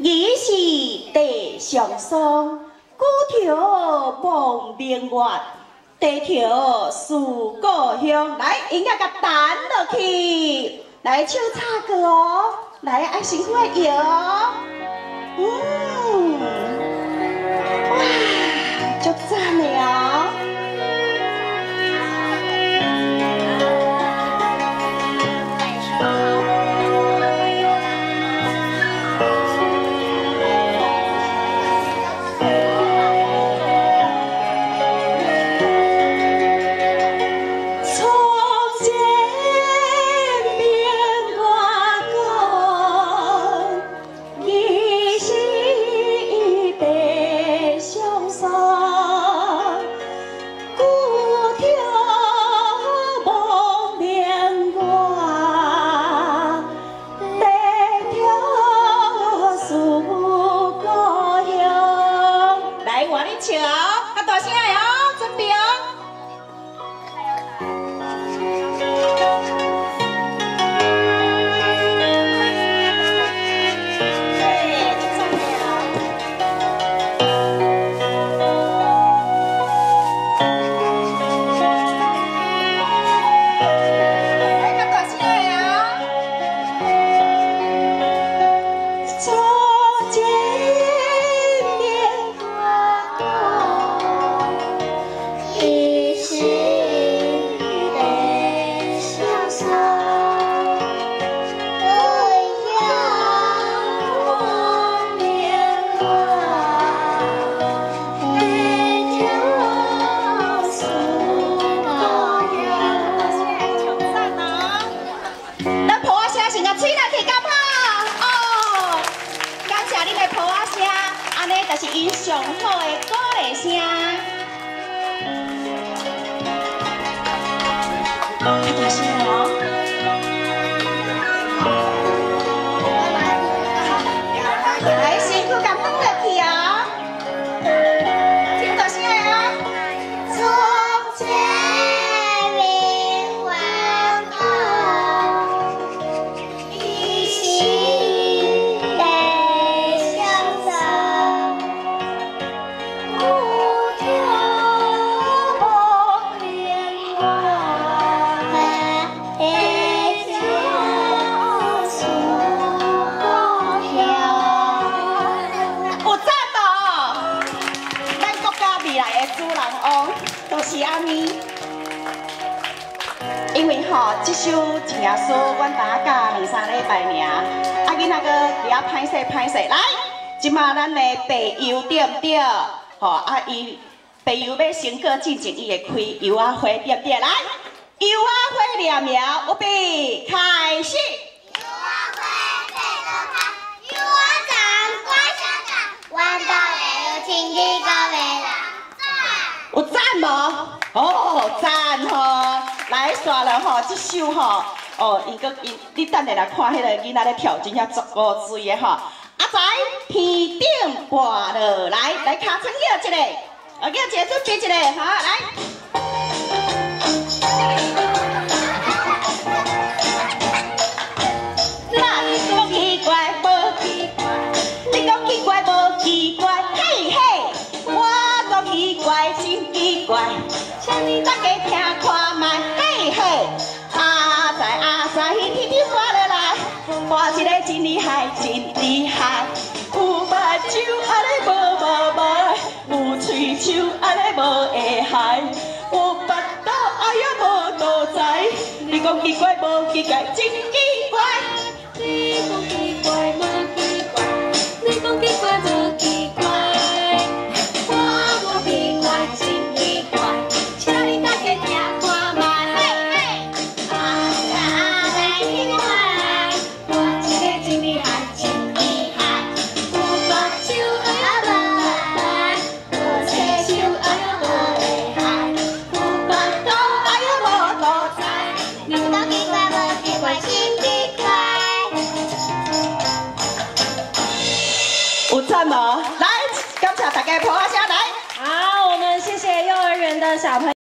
疑是地上霜，举头望明月，低头思故乡。来，音乐共弹落去，来唱插歌哦，来爱身躯爱摇哦，哇，足赞的哦。上好的鼓励声，较大声哦！来，身躯共转落去哦，听大声的哦。从前明月光，疑是地上霜。就是按呢，因为吼，这首真耶稣，阮大教两三礼拜尔，啊，囡仔阁伫遐歹势歹势，来，这马咱的白油对毋对？吼，啊，伊白油欲先过进前，伊会开油仔花，对毋对？来，油仔花念苗，预备，开始。油仔花爬倒开，油仔长挂香港，豌豆白油亲一个袂老。有赞无？哦，赞吼！来煞了吼，这首吼，哦，伊阁伊，你等下来看彼个囡仔咧跳，真正足古锥的吼。阿仔天顶跋落来，来尻川叫一个，哦，叫一个准备一个，好来。那你讲奇怪无奇怪？你讲奇怪无奇怪？嘿嘿，我讲奇怪真奇怪，请你大家听看觅，嘿嘿。阿仔阿仔，天顶跋落来，跋一个真厉害，真厉害。有目睭按呢无目眉，有喙手按呢无下頦，有腹肚哎呀无肚臍。你讲奇怪无奇怪？真奇怪。你讲奇怪无奇怪？你讲奇怪无奇怪？我无奇怪，真奇怪，请你大家听看觅。阿仔阿仔天顶跋来，跋一个真厉害，真厉害。有目睭哎呀无目眉，有喙手哎呀无下頦，有腹肚哎呀无肚臍。你讲奇怪无奇怪？真奇怪。有赞无？来，感谢大家拍声来。好，我们谢谢幼儿园的小朋友。